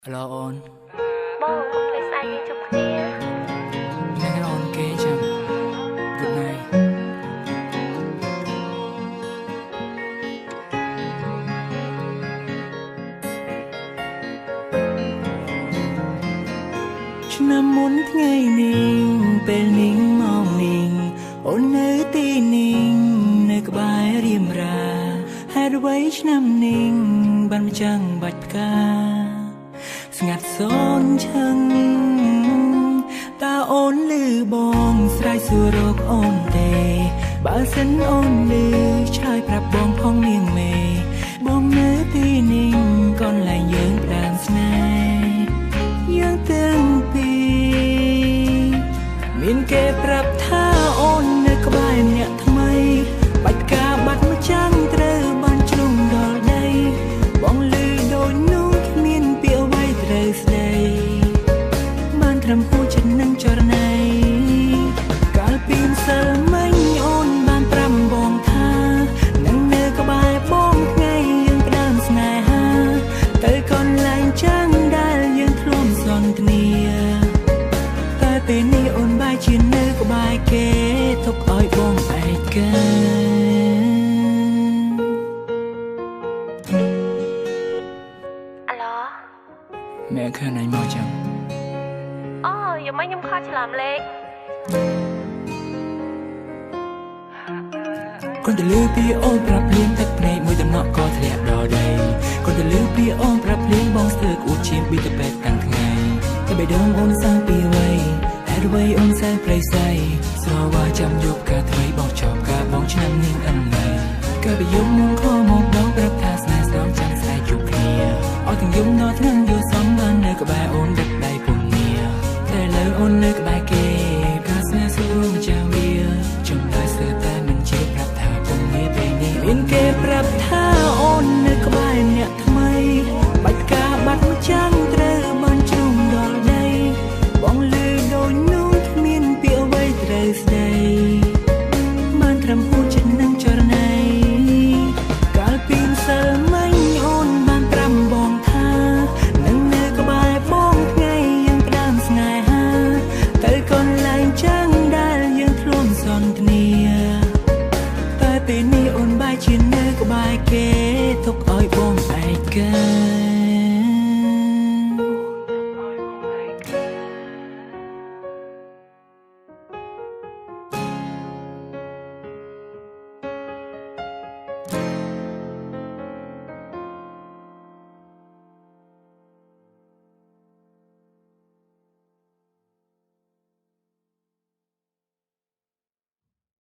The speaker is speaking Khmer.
អាឡូអូន បងកុំភ្លេចស្អែកយើងជួបគ្នា ថ្ងៃនេះអូនគេចាំ Good night ឆ្នាំមុនថ្ងៃនេះពេលនេះម៉ោងនេះអូននៅទីនេះនៅក្បែររៀមរាហេតុអ្វីឆ្នាំនេះបានមកចាំងបាច់ផ្កាស្ងាត់សូនឈឹងតើអូនឮបងស្រែកសួររកអូនទេបើសិនអូនឮឆ្លើយប្រាប់បងផងនាងមេបងនៅទីនេះកន្លែងយើងផ្ដើមស្នេហ៍យើងទាំងពីរមានគេប្រាប់ថាអូននៅក្បែរអ្នកថ្មីបាច់ការបាត់មកចាំងត្រូវបានជ្រុំដល់ដីបងឮដូចនោះគ្មានពាក្យអ្វីត្រូវស្ដីបានត្រឹមហួចចិត្តនឹងចរណៃកាលពីម្សិលមិញអូនបានប្រាប់បងថានឹងនៅក្បែរបងថ្ងៃយើងផ្ដើមស្នេហាទៅកន្លែងចាំងដែលយើងធ្លាប់សន្ទនាតែពេលនេះអូនបែរជានៅក្បែរគេទុកឲ្យបងឯកា អាឡូ ម៉ែឃើញអញមកចឹង អូយំមិនខ្ញុំខកច្រឡំលេខ គ្រាន់តែលឺពីអូនប្រាប់ភ្លាមទឹកភ្នែកមួយតំណក់ក៏ធ្លាក់ដល់ដីគ្រាន់តែលឺពីអូនប្រាប់ភ្លាមបងស្ទើរក្អួតឈាមប៊ីទៅពេទ្យតាំងថ្ងៃតែបេះដូងអូនសាងពីអ្វីហេតុអ្វីអូនសែនព្រៃសៃស្រវាចាំយកការថ្មីបងចប់ការបងឆ្នាំនេះអិនណៃកាលពីយំមុនខមកដងប្រាប់ថាស្នេហ៍ស្នងចាំស្អែកជួបគ្នាអស់ទាំងយំដល់ថ្នាក់យល់សំបាននៅក្បែរអូនដឹកដៃពុំងាតែលើអូននៅក្បែរគេការស្នេហ៍សួរម្ចាស់វាចំណាយស្ទើរតែមិនជាប្រាប់ថាពុំងាពេលនេះមានគេប្រាប់ថាអូននៅក្បែរអ្នកថ្មីបាច់ការបាត់មកចាំងត្រូវបានជ្រុំដល់ដីបងឮដូចនោះគ្មានពាក្យអ្វីត្រូវស្ដីបានត្រឹមហួចចិត្តនឹងចរណៃកាលពីម្សិលមិញអូនបានប្រាប់បងថានឹងនៅក្បែរបងថ្ងៃយើងផ្ដើមស្នេហាទៅកន្លែងចាំងដែលយើងធ្លាប់សន្ទនាតែពេលនេះអូនបែរជានៅក្បែរគេទុកឲ្យបងឯកា